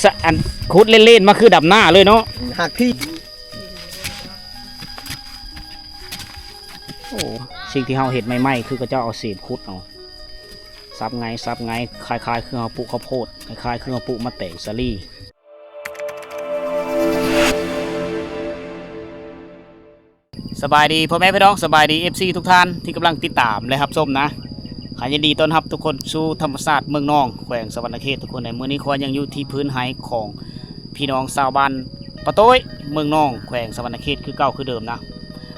ສະ ອັນຂຸດເລ່ນໆ ມາຄືດຳໜ້າເລີຍເນາະ ຫັກທີ່. ໂອ້ ສິ່ງທີ່ເຮົາເຮັດໃໝ່ໆ ຄືເຂົາເຈົ້າເອົາເສມຂຸດເອົາ ສັບໄງ ສັບໄງ ຄ້າຍໆ ຄືເຮົາປູກເຂົ້າໂພດ ຄ້າຍໆ ຄືເຮົາປູກໝາກແຕງສາລີ. ສະບາຍດີພໍ່ແມ່ພີ່ນ້ອງ ສະບາຍດີ ເອັຟຊີ ທຸກທ່ານທີ່ກຳລັງຕິດຕາມ ແລະ ຮັບຊົມນະ. ຂໍຍິນດີຕ້ອນຮັບທຸກຄົນສູ່ທຳມະຊາດເມືອງນອງ ແຂວງສະຫວັນນະເຂດ ທຸກຄົນເອີຍ. ມື້ນີ້ຂ້ອຍຍັງຢູ່ທີ່ພື້ນໄຮ່ຂອງພີ່ນ້ອງຊາວບ້ານປະໂຕ້ຍ ເມືອງນອງ ແຂວງສະຫວັນນະເຂດ ຄືເກົ່າຄືເດີມນະ.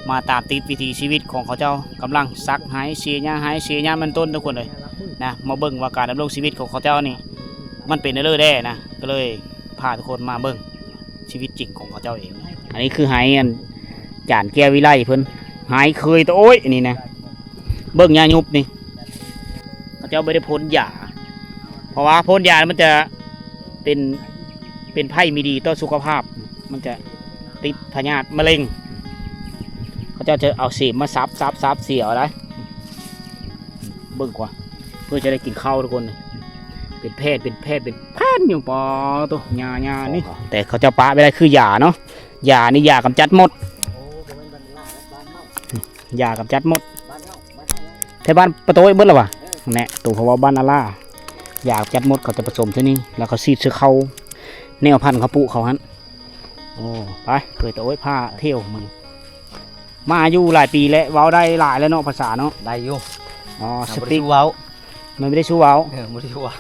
ມາຕາມຕິດວິຖີຊີວິດຂອງເຂົາເຈົ້າ ກຳລັງສັກໄຮ່ ເສຍຫຍ້າໄຮ່ ເສຍຫຍ້າມັນຕົ້ນ ທຸກຄົນເອີຍນະ. ມາເບິ່ງວ່າການດຳລົງຊີວິດຂອງເຂົາເຈົ້ານີ້ ມັນເປັນແນວໃດແດ່ນະ ກໍເລີຍພາທຸກຄົນມາເບິ່ງ ຊີວິດຈິງຂອງເຂົາເຈົ້າເອງ. ອັນນີ້ຄືໄຮ່ອັນຈານແກ້ວວິໄລເພິ່ນ ໄຮ່ເຄີຍຕະໂອ້ຍນີ້ນະ. ເບິ່ງຫຍ້າຍຸບນີ້ ເຂົາເຈົ້າບໍ່ໄດ້ພົ່ນຢາ ເພາະວ່າພົ່ນຢາມັນຈະເປັນ ເປັນໄພມີດີຕໍ່ສຸຂະພາບ ມັນຈະຕິດພະຍາດມະເຮັງ. ເຂົາເຈົ້າຈະເອົາເສມມາສັບ ສັບ ສັບ ເສຍເອົາໄດ໋ ເບິ່ງກວ່າ ເພື່ອຈະໄດ້ກິນເຂົ້າທຸກຄົນ. ເປັນແຜ່ນ ເປັນແຜ່ນ ເປັນແຜ່ນຢູ່ ປາໂຕ ຫຍ້າ ຫຍ້ານີ້ ແຕ່ເຂົາເຈົ້າປະໄວ້ໄດ້ຄືຢາເນາະ. ຢານີ້ຢາກຳຈັດມົດ ຢາກຳຈັດມົດ ແຖວບ້ານປະໂຕ້ຍເບິດລະຫວາ ແນະ ໂຕເຂົາເວົ້າບ້ານອາລ່າ ຢາກຳຈັດມົດ ເຂົາຈະປະສົມໃສ່ນີ້ ແລ້ວເຂົາສີດໃສ່ເຂົ້າ ແນວພັນເຂົາປູກເຂົາຫັ້ນ. ໂອ້ ໄປ ເຄີຍຕະໂອ້ຍ ພາທ່ຽວມື້ນີ້ ມາຢູ່ຫຼາຍປີແລ້ວ ເວົ້າໄດ້ຫຼາຍແລ້ວເນາະ ພາສາເນາະ ໄດ້ຢູ່. ອໍ ສະປິກ ບໍ່ໄດ້ສູ້ເວົ້າ ມັນບໍ່ໄດ້ສູ້ເວົ້າ ເອີ ບໍ່ໄດ້ສູ້ເວົ້າ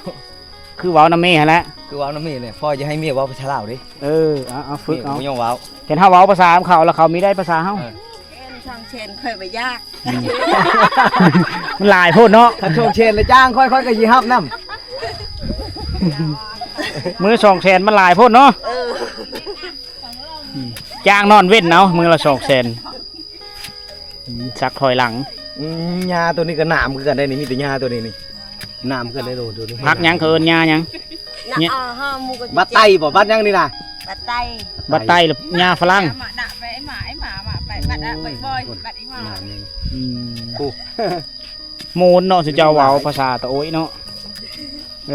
ຄືເວົ້ານຳແມ່ຫັ້ນແຫຼະ ຄືເວົ້ານຳແມ່ແຫຼະ. ພໍ່ຢ່າໃຫ້ແມ່ເວົ້າພາສາລາວເດ້ ເອີ ເອົາ ເອົາ ຝຶກເອົາ ແມ່ກໍບໍ່ຍອມເວົ້າ. ເຫັນເຮົາເວົ້າພາສາຂອງເຂົາ ແລ້ວເຂົາມີໄດ້ພາສາເຮົາ ເອີ ເງິນສອງແສນຂ້ອຍບໍ່ຢາກ ອືມ ມັນຫຼາຍໂພດເນາະ. ຄັນສອງແສນລະຈ້າງຂ້ອຍ ຂ້ອຍກໍຊິຮັບນຳ ມື້ສອງແສນມັນຫຼາຍໂພດເນາະ ເອີ ອືມ ຈ້າງນອນເວັນເອົາ ມື້ລະສອງແສນ ອືມ ສັກຖອຍຫຼັງ. ອືມ ຫຍ້າໂຕນີ້ກໍໜາມຄືກັນໄດ໋ນີ້ ມີແຕ່ຫຍ້າໂຕນີ້ນີ້ ໜາມຄືກັນໄດ໋ໂຕນີ້. ຜັກຫຍັງ ເຂົາເອີ້ນຫຍ້າຫຍັງ? ຫຍ້າ ບັດໄຕບໍ່ ບັດຫຍັງນີ້ນະ? ບັດໄຕ ບັດໄຕ ຫຍ້າຝຣັ່ງ ອືມ ໂອ້ ໂມນເນາະ ສຸເຈົ້າເວົ້າພາສາຕະໂອ້ຍເນາະ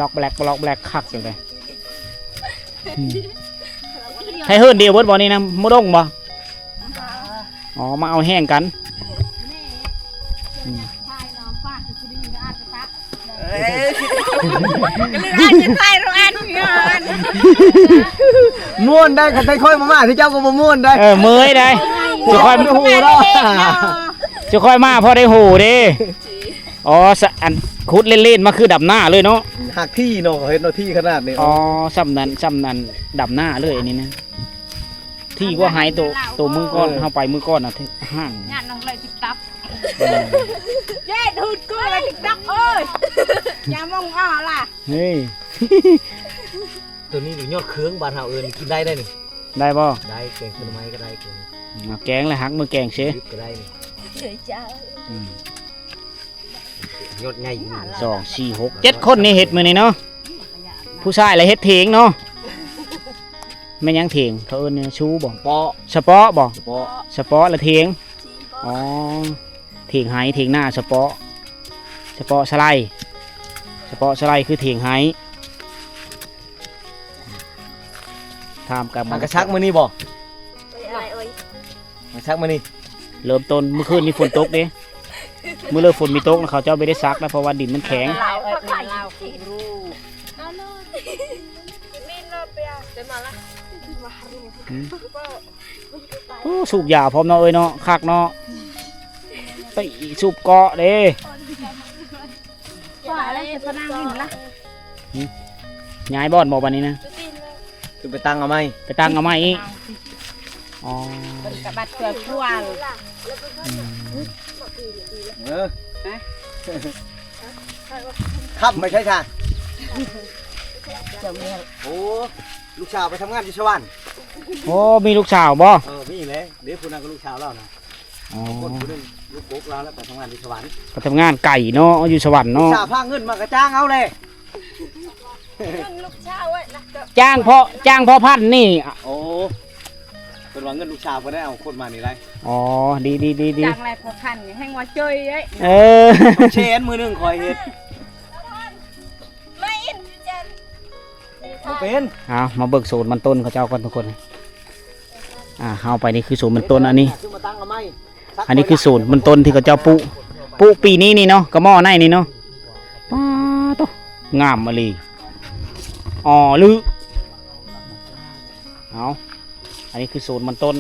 ລັອກແບລັກ ລັອກແບລັກ ຄັກຈັ່ງໃດ. ອືມ ໄທເຮີນດຽວເບິດບໍ່ນີ້ນະ ໝູດົງບໍ່? ອໍ ມາເອົາແຮງກັນ ອືມ ມ່ວນໄດ໋ ຄັນໄທຂ້ອຍບໍ່ມາ ທີ່ເຈົ້າກໍບໍ່ມ່ວນໄດ໋ ເອີ ເມື່ອຍໄດ໋ ຈະຄ່ອຍ ໂອ້ໂຫ ເນາະ ຈະຄ່ອຍມາພໍໄດ້ໂຫເດ້. ອໍ ສະ ອັນຂຸດເລ່ນໆ ມາຄືດຳໜ້າເລີຍເນາະ ຫັກທີ່ເນາະ ເຮັດໜ້າທີ່ຂະໜາດນີ້. ອໍ ສ່ຳນັ້ນ ສ່ຳນັ້ນ ດຳໜ້າເລີຍອັນນີ້ນະ ທີ່ກວ່າໄຮ່ໂຕ ໂຕມື້ກ່ອນ ເອີ ເຮົາໄປມື້ກ່ອນນະ ຫ່າງ ງານນ້ອງເລີຍຕິກຕັອກ ເອີ ເຢັດຫຸດກູລະຕິກຕັອກເອີຍ ຢ່າມອງອອລະ ເຮີ້ຍ ໂຕນີ້ຢູ່ຍອດເຄື່ອງ ບ້ານເຮົາເອີ້ນ ກິນໄດ້ໄດ໋ນີ້. ໄດ້ບໍ່? ໄດ້ ແກງເຄື່ອງໄມ້ກໍໄດ້ ເອົາແກງແລ້ວຫັກມືແກງເຊ ດິບກໍໄດ້ນີ້ ເຈົ້າ ອືມ ຍອດໃຫຍ່ ສອງ ສີ່ ຫົກ ເຈັດຄົນນີ້ເຮັດມື້ນີ້ເນາະ ຜູ້ຊາຍລະເຮັດເຖງເນາະ ແມ່ນຫຍັງເຖງ ເຂົາເອີ້ນຫຍັງ ຊູບໍ່? ສະເປາະ ສະເປາະບໍ່? ສະເປາະ ສະເປາະລະເຖງ ອໍ ເຖງໄຮ່ເຖງນາ ສະເປາະ ສະເປາະສະໄລ ສະເປາະສະໄລຄືເຖງໄຮ່. ຖາມກັບ ມັນກະສັກມື້ນີ້ບໍ່? ມັນກະສັກມື້ນີ້ ເລີ່ມຕົ້ນ ມື້ຄືນນີ້ຝົນຕົກເດ້ ມື້ເລີກຝົນມີຕົກນະ ເຂົາເຈົ້າບໍ່ໄດ້ສັກນະ ເພາະວ່າດິນມັນແຂງ. ໂອ້ ສູບຢາພ້ອມເນາະເອີຍເນາະ ຄັກເນາະ ໄປສູບເກາະເດ້. ວ່າແລ້ວຈະໄປນັ່ງຢູ່ລະ ຫຶ ຍ້າຍບ່ອນບໍ່ບັດນີ້ນະ? ຄືໄປຕັ້ງເອົາໃໝ່ ໄປຕັ້ງເອົາໃໝ່ອີກ ອໍ ເພິ່ນກະບັດເພື່ອຄົວ ອືມ ເອີ ຂັບໄປໃສຊະ? ໂອ້ ລູກສາວໄປທຳງານຢູ່ສະຫວັນ. ໂອ້ ມີລູກສາວບໍ່? ເອີ ມີແຫຼະ ເດ້ ຜູ້ນັ້ນກໍລູກສາວລາວນະ. ອໍ ຄົນຜູ້ໜຶ່ງລູກກົກລາວແລ້ວໄປທຳງານຢູ່ສະຫວັນ ໄປທຳງານໄກເນາະ ຢູ່ສະຫວັນເນາະ ລູກສາວພາເງິນມາກະຈ້າງເອົາແຫຼະ ຈ້າງເພາະ ຈ້າງເພາະພັນນີ້. ໂອ້ ເພິ່ນວ່າເງິນລູກສາວເພິ່ນໄດ້ເອົາຄົນມານີ້ໄດ໋. ອໍ ດີໆໆໆ ຈ້າງແລ້ວເພາະພັນແຮ່ງວ່າເຈີຍເດ້ ເອີ ແສນມື້ໜຶ່ງຂ້ອຍເຮັດ. ມາອິນເຈັນ ບໍ່ເປັນ ເອົາ ມາເບິ່ງສວນມັນຕົ້ນເຂົາເຈົ້າກ່ອນທຸກຄົນ. ອ່າ ເຮົາໄປ ນີ້ຄືສວນມັນຕົ້ນ ອັນນີ້ ຄືມາຕັ້ງເອົາໃໝ່ ອັນນີ້ຄືສວນມັນຕົ້ນທີ່ເຂົາເຈົ້າປູກ ປູກປີນີ້ນີ້ເນາະ ກະໝໍ້ໃນນີ້ເນາະ. ປາໂຕ ງາມອີ່ຫຼີ ອໍ ລື ເອົາ ອັນນີ້ຄືສວນມັນຕົ້ນ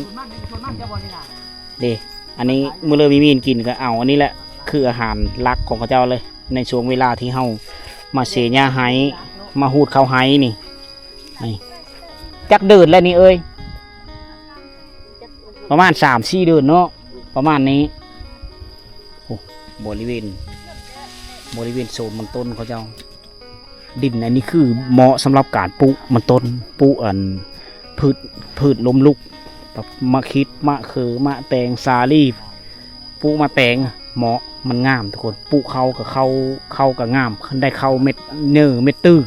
ເດ້. ອັນນີ້ມື້ເລີມີມີນກິນກໍເອົາອັນນີ້ແຫຼະ ຄືອາຫານຫຼັກຂອງເຂົາເຈົ້າເລີຍ ໃນຊ່ວງເວລາທີ່ເຮົາມາເສຫຍ້າໄຮ່ ມາຮູດເຂົ້າໄຮ່ນີ້. ນີ້ ຈັກເດືອນແລ້ວນີ້ເອີຍ? ປະມານສາມສີ່ເດືອນເນາະ ປະມານນີ້. ໂອ້ ບໍລິເວນ ບໍລິເວນສວນມັນຕົ້ນເຂົາເຈົ້າ. ດິນອັນນີ້ຄືເໝາະສຳລັບການປູກມັນຕົ້ນ ປູກອັນ ພືດ ພືດລົ້ມລຸກ ແບບໝາກຂິດ ໝາກເຂີ ໝາກແຕງ ສາລີ ປູກໝາກແຕງ ເໝາະ ມັນງາມທຸກຄົນ. ປູກເຂົ້າກໍເຂົ້າ ເຂົ້າກໍງາມ ໄດ້ເຂົ້າເມັດເຍີເມັດຕຶງ.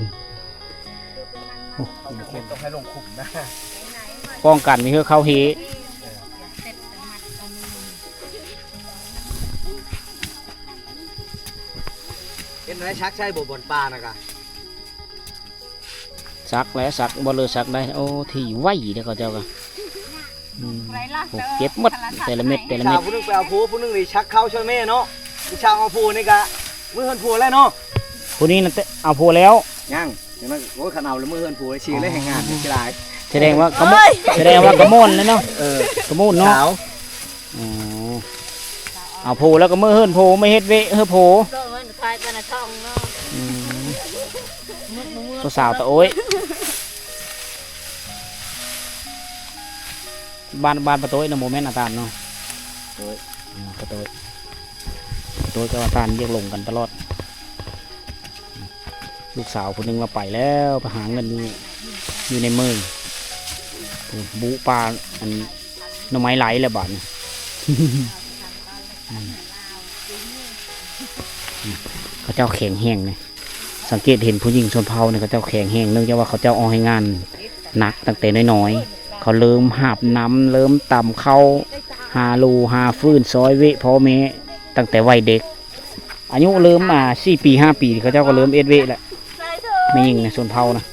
ໂອ້ ຕ້ອງໃຫ້ລົງຂຸມນະ ປ້ອງກັນມີເຮືອເຂົ້າເຮ. ເຮັດແນວໃດ ສັກໃສ່ບໍ່ບ່ອນປ່ານະກະ? ສັກແຫຼະ ສັກ ບໍ່ເລີສັກໄດ້. ໂອ້ ທີ່ໄວເດ້ເຂົາເຈົ້າກະ ອືມ ໂອ້ ເກັບໝົດ ແຕ່ລະເມັດ ແຕ່ລະເມັດ. ຜູ້ໜຶ່ງໄປເອົາຜົວ ຜູ້ໜຶ່ງນີ້ສັກເຂົ້າຊ່ອຍແມ່ເນາະ ຜູ້ຊາວເອົາຜົວນີ້ກະ ມື້ເຮືອນຜົວແລ້ວເນາະ. ຜູ້ນີ້ນະ ເອົາຜົວແລ້ວ ຍັງ ຍັງນັ້ນ. ໂອ້ຍ ຄັນເອົາແລ້ວມື້ເຮືອນຜົວຊິໄດ້ແຮງງານຊິຫຼາຍ. ສະແດງວ່າກະມົນ ສະແດງວ່າກະມົນແລ້ວເນາະ. ເອີ ກະມົນເນາະ ສາວ. ອໍ ເອົາຜົວແລ້ວກໍເມືອເຮືອນຜົວ ມາເຮັດເວະເຮືອຜົວ. ອືມ ຜູ້ສາວຕາໂອ້ຍ ບ້ານ ບ້ານປາໂຕ້ຍນະ ບໍ່ແມ່ນອາຕານເນາະ. ໂອ້ຍ ອືມ ປາໂຕ້ຍ ປາໂຕ້ຍກັບອາຕານຢາກລົງກັນຕະຫຼອດ. ລູກສາວຜູ້ໜຶ່ງລາວໄປແລ້ວ ໄປຫາເງິນຢູ່ ຢູ່ໃນເມືອງ ບຸປ່າ ອັນ ໜໍ່ໄມ້ໄຫຼແລ້ວບາດນີ້. ເຂົາເຈົ້າແຂງແຮງເດ້ ສັງເກດເຫັນຜູ້ຍິງຊົນເຜົ່ານີ້ ເຂົາເຈົ້າແຂງແຮງ ເນື່ອງຈາກວ່າເຂົາເຈົ້າອອກແຮງງານໜັກຕັ້ງແຕ່ນ້ອຍໆ ເຂົາເລີ່ມຫາບນ້ຳ ເລີ່ມຕຳເຂົ້າ ຫາຫຼູ ຫາຟືນ ຊອຍເວະພໍ່ແມ່ ຕັ້ງແຕ່ໄວເດັກ. ອາຍຸເລີ່ມ ອ່າ ສີ່ປີ ຫ້າປີ ເຂົາເຈົ້າກໍເລີ່ມເຮັດເວະແລ້ວ ແມ່ຍິງໃນຊົນເຜົ່ານະ.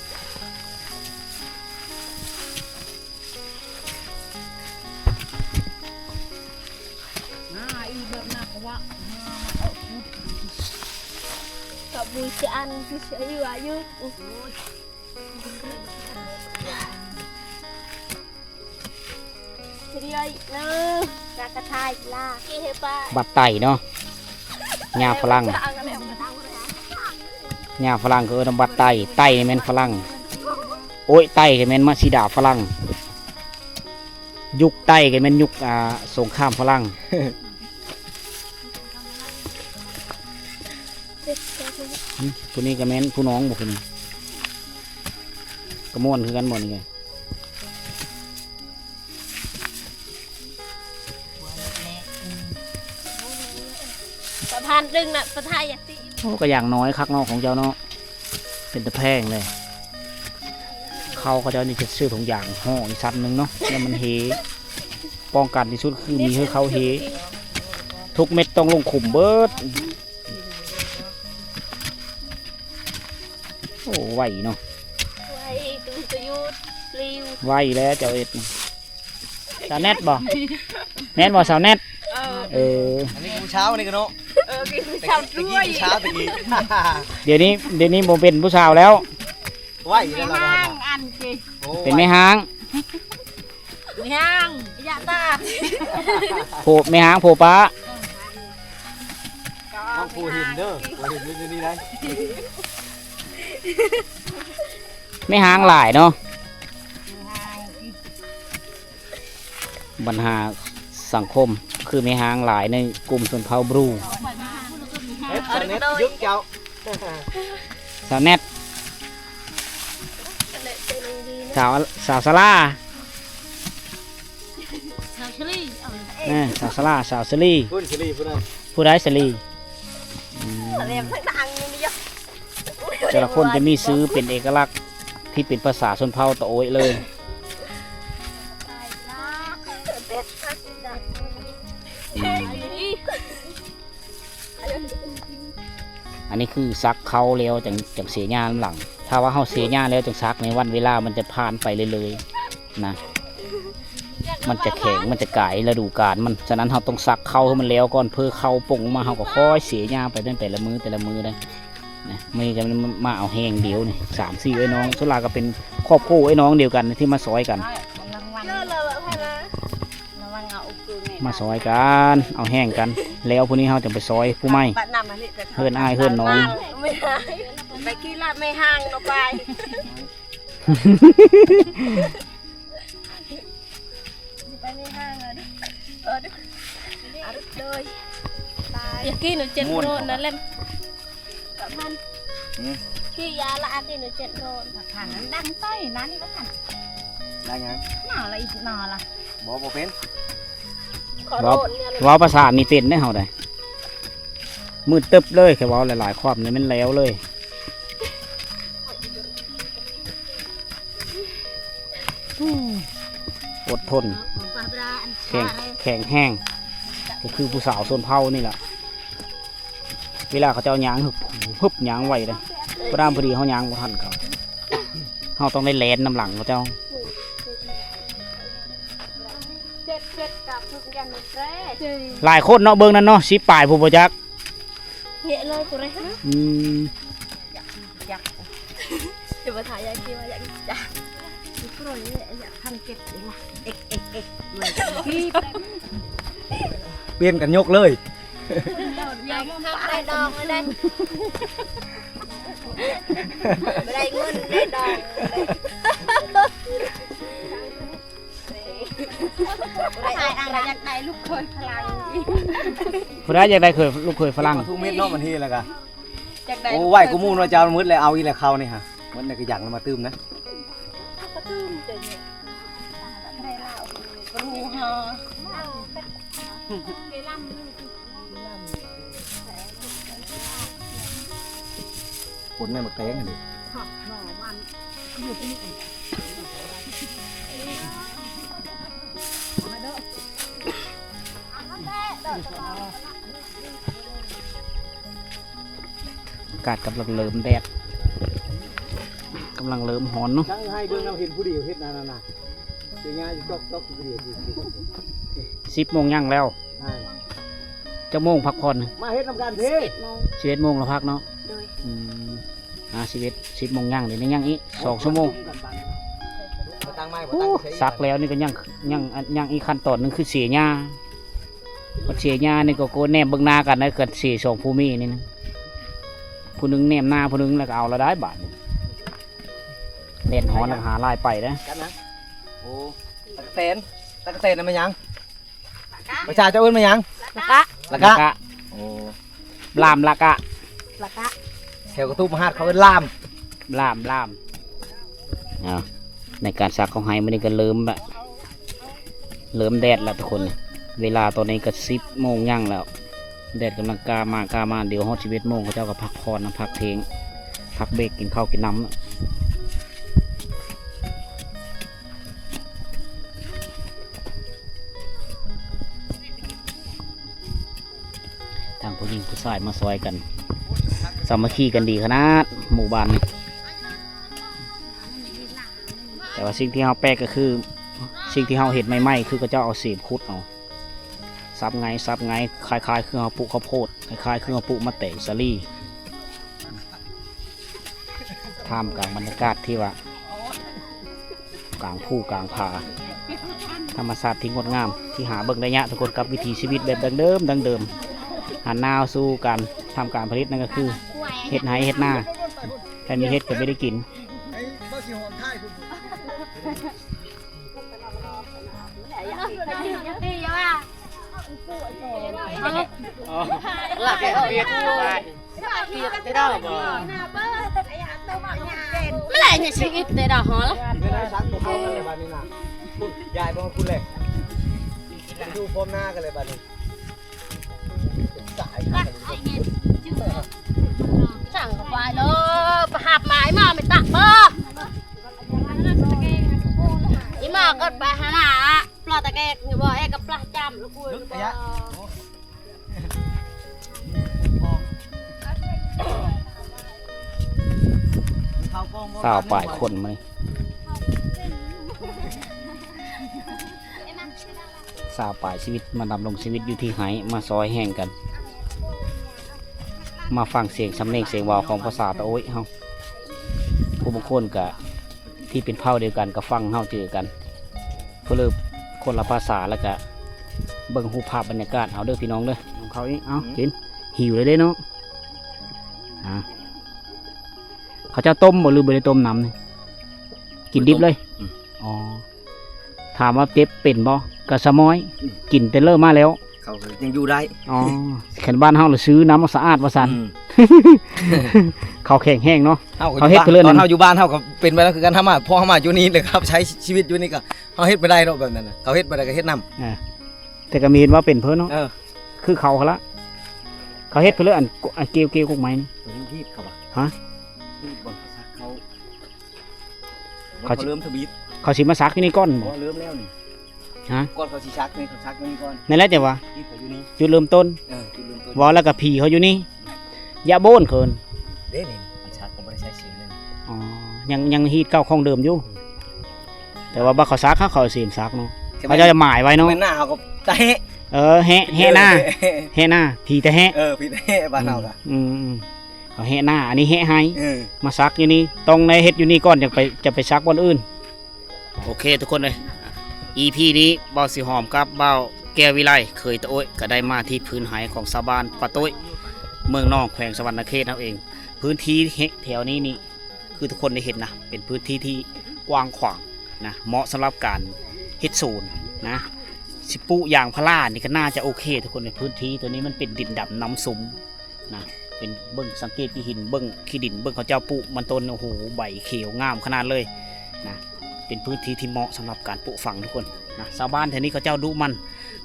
ບັດໄຕເນາະ ຫຍ້າຝຣັ່ງ ຫຍ້າຝຣັ່ງເຂົາເອີ້ນວ່າບັດໄຕ ໄຕນີ້ແມ່ນຝຣັ່ງ ໂອ້ຍ ໄຕກໍແມ່ນມະສີດາຝຣັ່ງ ຍຸກໄຕກໍແມ່ນຍຸກ ອ່າ ສົງຄາມຝຣັ່ງ. ຫຶ ຜູ້ນີ້ກໍແມ່ນຜູ້ນ້ອງບໍ່ ຜູ້ນີ້ ກໍມ່ວນຄືກັນບໍ່ນີ້. ສະພານດຶງນະ ສະພານຢ່າຕິ ໂອ້ ກໍຢ່າງນ້ອຍຄັກເນາະຂອງເຈົ້າເນາະ ເປັນຕາແພງເລີຍ. ເຂົ້າເຂົາເຈົ້ານີ້ຈະຊື້ຖົງຢາງຫໍ່ອີກຊັ້ນໜຶ່ງເນາະ ແລ້ວມັນເຮ ປ້ອງກັນທີ່ສຸດຄືມີເຮືອເຂົ້າເຮ ທຸກເມັດຕ້ອງລົງຂຸມເບິດ. ໂອ້ ໄວເນາະ ໄວຕຸຍຕຸຍ ໄວແລ້ວເຈົ້າເຮັດ ສາວແນັດບໍ່? ແມ່ນບໍ່ສາວແນັດ? ເອີ ເອີ ອັນນີ້ຜູ້ສາວນີ້ກະເນາະ ເອີ ຜູ້ສາວ ຕະກີ້ຜູ້ສາວຕະກີ້ ດຽວນີ້ ດຽວນີ້ບໍ່ເປັນຜູ້ສາວແລ້ວ ໄວແລ້ວ ແມ່ຮ້າງ ອັນ ເປັນແມ່ຮ້າງ ແມ່ຮ້າງ ຢ່າຕາ ໂພ ແມ່ຮ້າງໂພປ້າ ນ້ອງໂພເຫັນເດີ ໂພເຫັນຢູ່ນີ້ໄດ໋ ແມ່ຮ້າງຫຼາຍເນາະ. ບັນຫາສັງຄົມຄືແມ່ຮ້າງຫຼາຍໃນກຸ່ມຊົນເຜົ່າບຣູ ສາວແນັດ ສາວ ສາວສາລາ ສາວສາລາ ສາວສາລີ ຜູ້ໃດສາລີ ອືມ ແຕ່ລະຄົນຈະມີຊື່ເປັນເອກະລັກທີ່ເປັນພາສາຊົນເຜົ່າຕະໂອ້ຍເລີຍ. ອັນນີ້ຄືສັກເຂົ້າແລ້ວ ຈັ່ງ ຈັ່ງເສຫຍ້ານຳຫຼັງ ຖ້າວ່າເຮົາເສຍຫຍ້າແລ້ວຈັ່ງສັກນີ້ ວັນເວລາມັນຈະຜ່ານໄປເລື້ອຍໆນະ ມັນຈະແຂງ ມັນຈະກາຍລະດູການມັນ. ສະນັ້ນເຮົາຕ້ອງສັກເຂົ້າໃຫ້ມັນແລ້ວກ່ອນ ເພື່ອເຂົ້າປົ່ງມາ ເຮົາກໍຄ່ອຍເສຍຫຍ້າໄປເປັນແຕ່ລະມື້ ແຕ່ລະມື້ໄດ໋. ນະ ມື້ນີ້ກໍມາເອົາແຮງດຽວນີ້ ສາມສີ່ເອື້ອຍນ້ອງ ສ່ວນຫຼາຍກໍເປັນຄອບຄົວເອື້ອຍນ້ອງດຽວກັນທີ່ມາຊ່ອຍກັນ ມາຊ່ອຍກັນ ເອົາແຮງກັນ ແລ້ວພຸ້ນນີ້ເຮົາຈະໄປຊ່ອຍຜູ້ໃໝ່ ເຮືອນອ້າຍເຮືອນນ້ອງ ໄປຂີ່ລາດແມ່ຫ້າງເນາະ ໄປ ໄປໃນຫ້າງ ເອີ ເອີ ເດີ ໄປ ຢາກກິນເຈັດໂລນນັ້ນແຫຼະ ກະພັນ ອືມ ທີ່ຢາລະອັນນີ້ເຈັດໂລນ ທາງນັ້ນດັງໄປນັ້ນກໍທັນ ໄດ້ຫຍັງ ໜໍ່ລະ ອີກໜໍ່ລະ ບໍ່ ບໍ່ເປັນ ຂໍໂທດ ເວົ້າພາສານີ້ເປັນເດ້ເຮົາໄດ໋ ມືດຕຶບເລີຍ ແຄ່ເວົ້າຫຼາຍໆຄວາມນີ້ແມ່ນແລ້ວເລີຍ. ອົດທົນ ແຂງ ແຂງແຮງ ກໍຄືຜູ້ສາວຊົນເຜົ່ານີ້ລະ ເວລາເຂົາເຈົ້າຍ່າງ ຮຶບ ຮຶບ ຍ່າງໄວເດ້ ປະດາມພໍດີເຮົາຍ່າງບໍ່ທັນເຂົາ ເຮົາຕ້ອງໄດ້ແລ່ນນຳຫຼັງເຂົາເຈົ້າ. ຫຼາຍຄົນເນາະ ເບິ່ງນັ້ນເນາະ ສິບປາຍຜູ້ບໍ່ຈັກ ເຍະເລີຍ ຜູ້ໃດ ອືມ ຢາກ ຢາກ ຈະມາຖ່າຍຢາກກິນວ່າຢາກ ຢາກ ຢາກພັນເຈັດເອງ ເອັກ ເອັກ ເອັກ ປ່ຽນກັນຍົກເລີຍ ຢາກໄດ້ດອງເລີຍ ບໍ່ໄດ້ເງິນໄດ້ດອງ ຜູ້ໃດຢາກໄດ້ລູກເຂີຍຝຣັ່ງ ຜູ້ໃດຢາກໄດ້ເຂີຍ ລູກເຂີຍຝຣັ່ງ ທຸກເມັດເນາະ ບັນທີແລ້ວກະ ຢາກໄດ້ ໂອ້ ໄຫວ້ກູມູນວ່າຈະເອົາໝົດແລ້ວ ເອົາອີກແລ້ວເຂົ້ານີ້ຫະ ໝົດແລ້ວກະຢາກມາຕື່ມນະ ກະຕື່ມເດີ ໄດ້ລາວ ຮູ້ເຮົາ ຄົນໃນໝາກແຕງຫັ້ນເດ ອາກາດກຳລັງເລີ່ມແດດ ກຳລັງເລີ່ມຮ້ອນເນາະ ຈັ່ງໃຫ້ເບິ່ງ ເຮົາເຫັນຜູ້ດຽວເຮັດນັ້ນນະ ເສຍຫຍ້າຢູ່ຈອກໆ ຜູ້ດຽວ ສິບໂມງຍັງແລ້ວ ອ່າ ຈັກໂມງພັກຜ່ອນ? ມາເຮັດນຳກັນເດ້ ສິບເອັດໂມງ ສິບເອັດໂມງລະພັກເນາະ ໂດຍ ອືມ ອ່າ ສິບເອັດ ສິບໂມງຍັງ ດຽວນີ້ຍັງອີກສອງຊົ່ວໂມງ ໂອ້ ສັກແລ້ວນີ້ກໍຍັງ ຍັງ ຍັງອີກຂັ້ນຕອນໜຶ່ງຄືເສຍຫຍ້າ ບັດເສຍຫຍ້ານີ້ກໍ ກໍແນມເບິ່ງໜ້າກັນໄດ໋ ກັນເສຍສອງຜູ້ເມນີ້ນະ ຜູ້ໜຶ່ງແນມໜ້າຜູ້ໜຶ່ງ ແລ້ວກໍເອົາລະໄດ້ບາດນີ້ ແດດຮ້ອນແລ້ວຫາຫຼາຍໄປເດ້ ກັນນະ ໂອ້ ຕັກກະແຕນ ຕັກກະແຕນນັ້ນແມ່ນຫຍັງ? ພາສາເຈົ້າເອີ້ນວ່າຫຍັງ? ລະກະ ລະກະ ລະກະ ໂອ້ ລາມລະກະ ລະກະ ແຖວກະຕູບມະຫາດເຂົາເອີ້ນລາມ ລາມ ລາມ ເອົາ ໃນການສັກເຂົ້າໄຮ່ມື້ນີ້ກໍເລີ່ມລະ ເລີ່ມແດດລະທຸກຄົນ ເວລາຕອນນີ້ກໍສິບໂມງຍັງແລ້ວ ແດດກຳລັງກ້າມາ ກ້າມາ ດຽວຮອດສິບເອັດໂມງ ເຂົາເຈົ້າກໍພັກຜ່ອນ ພັກທ່ຽງ ພັກເບຣກ ກິນເຂົ້າກິນນ້ຳ. ທັງຜູ້ຍິງຜູ້ຊາຍມາຊ່ອຍກັນ ສາມັກຄີກັນດີຂະໜາດ ໝູ່ບ້ານນີ້ ແຕ່ວ່າສິ່ງທີ່ເຮົາແປກກໍຄື ສິ່ງທີ່ເຮົາເຮັດໃໝ່ໆ ຄືເຂົາເຈົ້າເອົາເສມຂຸດເອົາ ສັບໄງ ສັບໄງ ຄ້າຍໆ ຄືເຮົາປູກເຂົ້າໂພດ ຄ້າຍໆ ຄືເຮົາປູກໝາກແຕງສາລີ ທ່າມກາງບັນຍາກາດທີ່ວ່າ ກາງພູກາງຜາ ທຳມະຊາດທີ່ງົດງາມ ທີ່ຫາເບິ່ງໄດ້ຍາກທຸກຄົນ ກັບວິຖີຊີວິດແບບດັ້ງເດີມ ດັ້ງເດີມ ຫັນໜ້າສູ່ການ ທຳການຜະລິດ ນັ້ນກໍຄືເຮັດໄຮ່ເຮັດນາ ໃຜມີເຮັດກໍໄດ້ກິນ. ມັນຫຼາຍໃນຊີວິດເດ້ດອກເຮົາລະ ຍາຍບໍ່ຄຸນແຫຼະ ຢູ່ພ້ອມໜ້າກັນເລີຍບາດນີ້ ສັ່ງເຂົ້າໄປເດີ ໄປຫາບມາ ອີ່ໝໍ້ໄປຕັກເບິ່ງ ອີ່ໝໍ້ກໍໄປຫາໜ້າ ປາຕະແກກຢູ່ບໍ່ ແອກກັບປາຈຳລະກຸຍບໍ່. ຊາວປາຍຄົນມື້ນີ້ ຊາວປາຍຊີວິດ ມາດຳລົງຊີວິດຢູ່ທີ່ໄຮ່ ມາຊ່ອຍແຮງກັນ ມາຟັງສຽງສຳນຽງສຽງເວົ້າຂອງພາສາຕະໂອ້ຍເຮົາ ຜູ້ບາງຄົນກະທີ່ເປັນເຜົ່າດຽວກັນກະຟັງເຮົາເຈີກັນ ເພາະເລີບຄົນລະພາສາ ແລ້ວກະເບິ່ງຮູບພາບບັນຍາກາດເອົາເດີພີ່ນ້ອງເດີ ຂອງເຂົາອີກ ເອົາ ອືມ ກິນ ຫິວເລີຍເດ້ເນາະ ອ່າ ເຂົາເຈົ້າຕົ້ມບໍ່ ຫຼືບໍ່ໄດ້ຕົ້ມນຳນີ້ ກິນດິບເລີຍ ບໍ່ຕົ້ມ ອືມ ອໍ ຖາມວ່າເຈັບເປັນບໍ່ ກະສະໝອຍ ອືມ ກິນແຕ່ເລີ່ມມາແລ້ວ ເຂົາກໍຍັງຢູ່ໄດ້ ອໍ ຄັນບ້ານເຮົາລະຊື້ນ້ຳສະອາດວ່າຊັ້ນ ອືມ ເຂົາແຂງແຮງເນາະ ເຮົາກໍ ເຂົາເຮັດ ຢູ່ບ້ານ ເພິ່ນ ຕອນເຮົາຢູ່ບ້ານເຮົາກໍເປັນໄປແລ້ວຄືກັນ ເຮົາມາ ພໍເຮົາມາຢູ່ນີ້ແຫຼະ ເຮົາໃຊ້ຊີວິດຢູ່ນີ້ກໍ ເຮົາເຮັດບໍ່ໄດ້ເນາະ ແບບນັ້ນນະ ເຂົາເຮັດບໍ່ໄດ້ກໍເຮັດນຳ ເອີ ແຕ່ກໍມີເຫັນວ່າເປັນເພິ່ນເນາະ ເອີ ຄືເຂົາຫັ້ນລະ ເຂົາເຮັດເພິ່ນເລີຍ ອັນ ອັນກ່ຽວ ກ່ຽວກົກໄມ້ນີ້ ຕົວນີ້ຮີດເຂົາວ່າ ຮະ? ຮີດບ່ອນເຂົາສັກເຂົາ ເຂົາຊິ ເຂົາເລີ່ມທະວີດ ເຂົາຊິມາສັກຢູ່ນີ້ກ່ອນບໍ່? ບໍ່ ເລີ່ມແລ້ວນີ້ ຮະ? ກ່ອນເຂົາຊິສັກນີ້ ເຂົາສັກຢູ່ນີ້ກ່ອນ ນັ້ນແຫຼະ ແຕ່ວ່າ ທີ່ເຂົາຢູ່ນີ້ ຈຸດເລີ່ມຕົ້ນ ເອີ ຈຸດເລີ່ມຕົ້ນ ເວົ້າແລ້ວກໍຜີເຂົາຢູ່ນີ້ ຢ່າໂບນເຂີນ ເດ້ນີ້ ອັນສັກກໍບໍ່ໄດ້ໃຊ້ສີນເລີຍ ອໍ ຍັງ ຍັງຮີດເກົ່າຂອງເດີມຢູ່ ອືມ ແຕ່ວ່າບັດເຂົາສັກ ເຂົາ ເຂົາຊິມາສັກເນາະ ແຕ່ ເຂົາເຈົ້າຈະໝາຍໄວ້ເນາະ ແມ່ນໜ້າເຂົາກໍຕະແຫະ ເອີ ແຫະ ແຫະໜ້າ ເອີ ແຫະໜ້າ ຜີຕະແຫະ ເອີ ຜີຕະແຫະ ບ້ານເຮົາກໍ ອືມ ອືມ ເຂົາແຫະໜ້າ ອັນນີ້ແຫະໄຮ່ ເອີ ມາສັກຢູ່ນີ້ ຕ້ອງໄດ້ເຮັດຢູ່ນີ້ກ່ອນ ຈັ່ງໄປ ຈະໄປສັກບ່ອນອື່ນ. ໂອເຄທຸກຄົນເອີຍ ອີພີນີ້ ບ່າວສີຫອມກັບບ່າວແກ້ວວິໄລ ເຂີຍຕາໂອ້ຍ ກໍໄດ້ມາທີ່ພື້ນໄຮ່ຂອງຊາວບ້ານປາໂຕ້ຍ ເມືອງໜອງ ແຂວງສະຫວັນນະເຂດເຮົາເອງ. ພື້ນທີ່ແຖວນີ້ນີ້ ຄືທຸກຄົນໄດ້ເຫັນນະ ເປັນພື້ນທີ່ທີ່ກວ້າງຂວາງນະ ເໝາະສຳລັບການເຮັດສວນນະ ຊິປູກຢາງພາລານີ້ກໍໜ້າຈະໂອເຄທຸກຄົນເອີຍ. ພື້ນທີ່ຕົວນີ້ມັນເປັນດິນດຳນ້ຳຊຸ່ມ ນະ ເປັນ ເບິ່ງ ສັງເກດທີ່ຫີນ ເບິ່ງຂີ້ດິນ ເບິ່ງເຂົາເຈົ້າປູກມັນຕົ້ນ ໂອ້ໂຫ ໃບຂຽວງາມຂະໜາດເລີຍນະ. ເປັນພື້ນທີ່ທີ່ເໝາະສຳລັບການປູກຝັງທຸກຄົນນະ. ຊາວບ້ານແຖວນີ້ເຂົາເຈົ້າດຸໝັ່ນ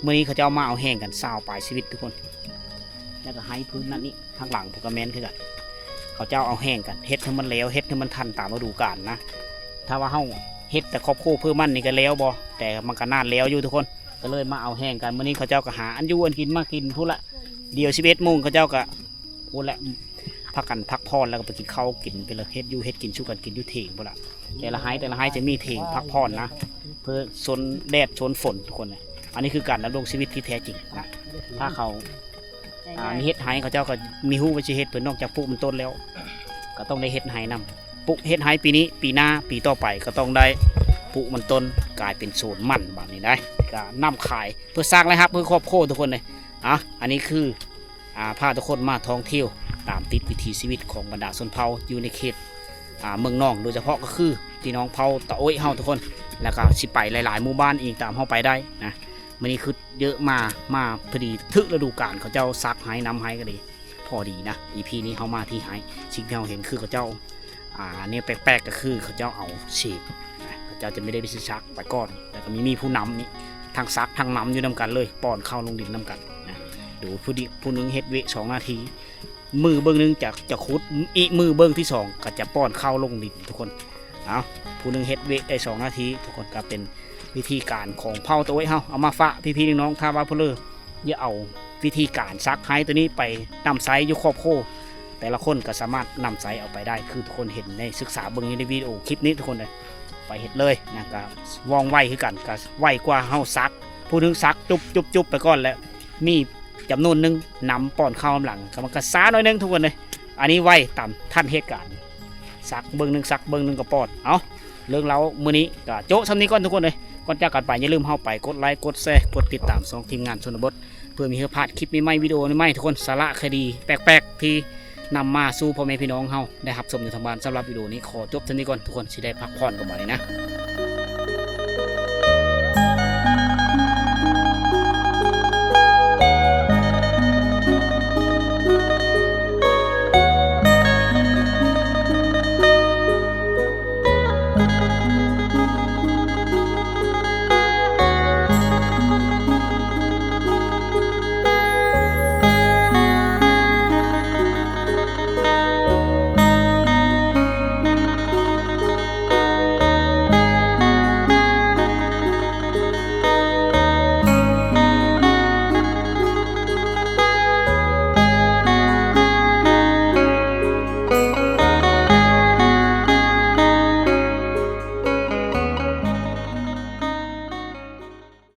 ມື້ນີ້ເຂົາເຈົ້າມາເອົາແຮງກັນຊາວປາຍຊີວິດທຸກຄົນ. ແລ້ວກໍໄຮ່ພື້ນນັ້ນນີ້ ທາງຫຼັງພຸ້ນກໍແມ່ນຄືກັນ ເຂົາເຈົ້າເອົາແຮງກັນເຮັດໃຫ້ມັນແລ້ວ ເຮັດໃຫ້ມັນທັນຕາມລະດູການນະ. ຖ້າວ່າເຮົາເຮັດແຕ່ຄອບຄົວເພື່ອມັນນີ້ກໍແລ້ວບໍ່ ແຕ່ມັນກໍນານແລ້ວຢູ່ທຸກຄົນ. ກໍເລີຍມາເອົາແຮງກັນ ມື້ນີ້ເຂົາເຈົ້າກໍຫາອັນຢູ່ອັນກິນມາກິນພຸ້ນລະ. ດຽວສິບເອັດໂມງເຂົາເຈົ້າກໍພຸ້ນແຫຼະ ພາກັນພັກຜ່ອນ ແລ້ວກໍໄປກິນເຂົ້າກິນໄປເລີຍ ເຮັດຢູ່ເຮັດກິນສູ່ກັນກິນຢູ່ເຖງພຸ້ນລະ. ແຕ່ລະໄຮ່ແຕ່ລະໄຮ່ຈະມີເຖງພັກຜ່ອນນະ ເພື່ອຊົນແດດຊົນຝົນທຸກຄົນນະ. ອັນນີ້ຄືການດຳລົງຊີວິດທີ່ແທ້ຈິງນະ. ຖ້າເຂົາ ອ່າ ມີເຮັດໄຮ່ ເຂົາເຈົ້າກໍມີຮູ້ວ່າຊິເຮັດ ເພິ່ນນອກຈາກປູກມັນຕົ້ນແລ້ວ ກໍຕ້ອງໄດ້ເຮັດໄຮ່ນຳ ປູກ ເຮັດໄຮ່ປີນີ້ ປີໜ້າ ປີຕໍ່ໄປກໍຕ້ອງໄດ້ປູກມັນຕົ້ນ ກາຍເປັນສວນມັນບາດນີ້ໄດ໋ ກໍນຳຂາຍເພື່ອສ້າງລາຍຮັບໃຫ້ຄອບຄົວທຸກຄົນເລີຍ. ອ່າ ອັນນີ້ຄື ອ່າ ພາທຸກຄົນມາທ່ອງທ່ຽວຕາມຕິດວິຖີຊີວິດຂອງບັນດາຊົນເຜົ່າຢູ່ໃນເຂດ ອ່າ ເມືອງໜອງ ໂດຍສະເພາະກໍຄືພີ່ນ້ອງເຜົ່າຕາໂອ້ຍເຮົາທຸກຄົນ ແລ້ວກໍຊິໄປຫຼາຍໆໝູ່ບ້ານອີກຕາມເຮົາໄປໄດ້ນະ. ມື້ນີ້ຄື ເຍາະມາ ມາພໍດີຖືກລະດູການ ເຂົາເຈົ້າສັກໄຮ່ນຳໄຮ່ກໍດີ ພໍດີນະ. ອີພີນີ້ເຮົາມາທີ່ໄຮ່ ສິ່ງທີ່ເຮົາເຫັນຄືເຂົາເຈົ້າ ອ່າ ແນວແປກໆກໍຄືເຂົາເຈົ້າເອົາເສມນະ ເຂົາເຈົ້າຈະມີໄດ້ໄປສຶກສາໄປກ່ອນ ແລ້ວກໍມີ ມີຜູ້ນຳນີ້ ທັງສັກທັງນຳຢູ່ນຳກັນເລີຍ ປ້ອນເຂົ້າລົງດິນນຳກັນນະ. ໂດຍຜູ້ດີ ຜູ້ໜຶ່ງເຮັດວຽກສອງນາທີ ມືເບິ່ງໜຶ່ງຈະ ຈະຂຸດ ອີກມືເບິ່ງທີສອງກໍຈະປ້ອນເຂົ້າລົງດິນທຸກຄົນ. ເອົາ ຜູ້ໜຶ່ງເຮັດວຽກໄດ້ສອງນາທີ ທຸກຄົນ ກໍເປັນວິທີການຂອງເຜົ່າຕາໂອ້ຍເຮົາ ເອົາມາຝາກພີ່ໆນ້ອງໆ ຖ້າວ່າຜູ້ເລີຢາກເອົາວິທີການສັກໄຮ່ຕົວນີ້ໄປນຳໃຊ້ຢູ່ຄອບຄົວ ແຕ່ລະຄົນກໍສາມາດນຳໃຊ້ເອົາໄປໄດ້ ຄືທຸກຄົນເຫັນໃນ ສຶກສາເບິ່ງຢູ່ໃນວິດີໂອຄລິບນີ້ທຸກຄົນເລີຍ ໄປເຮັດເລີຍນະ. ກໍວ່ອງໄວຄືກັນ ກໍໄວກວ່າເຮົາສັກ ຜູ້ໜຶ່ງສັກຈຸບໆໆໄປກ່ອນ ແລ້ວມີຈຳນວນໜຶ່ງນຳປ້ອນເຂົ້ານຳຫຼັງ ກໍມັນກໍຊ້າໜ້ອຍໜຶ່ງທຸກຄົນເລີຍ. ອັນນີ້ໄວຕາມທັນເຫດການ ສັກເບິ່ງໜຶ່ງ ສັກເບິ່ງໜຶ່ງກໍປ້ອນ. ເອົາ ເລື່ອງລາວມື້ນີ້ກໍໂຈະສ່ຳນີ້ກ່ອນທຸກຄົນເອີຍ. ກ່ອນຈາກກັນໄປ ຢ່າລືມເຮົາໄປກົດໄລ ກົດແຊ ກົດຕິດຕາມຊ່ອງທີມງານຊົນນະບົດ ເພື່ອມີເພື່ອພາດຄລິບໃໝ່ໆ ວິດີໂອໃໝ່ໆ ທຸກຄົນ ສາລະຄະດີແປກໆ ທີ່ນຳມາສູ່ພໍ່ແມ່ພີ່ນ້ອງເຮົາໄດ້ຮັບຊົມຢູ່ທາງບ້ານ. ສຳລັບວິດີໂອນີ້ຂໍຈົບສ່ຳນີ້ກ່ອນ ທຸກຄົນຊິໄດ້ພັກຜ່ອນກັນບາດນີ້ນະ.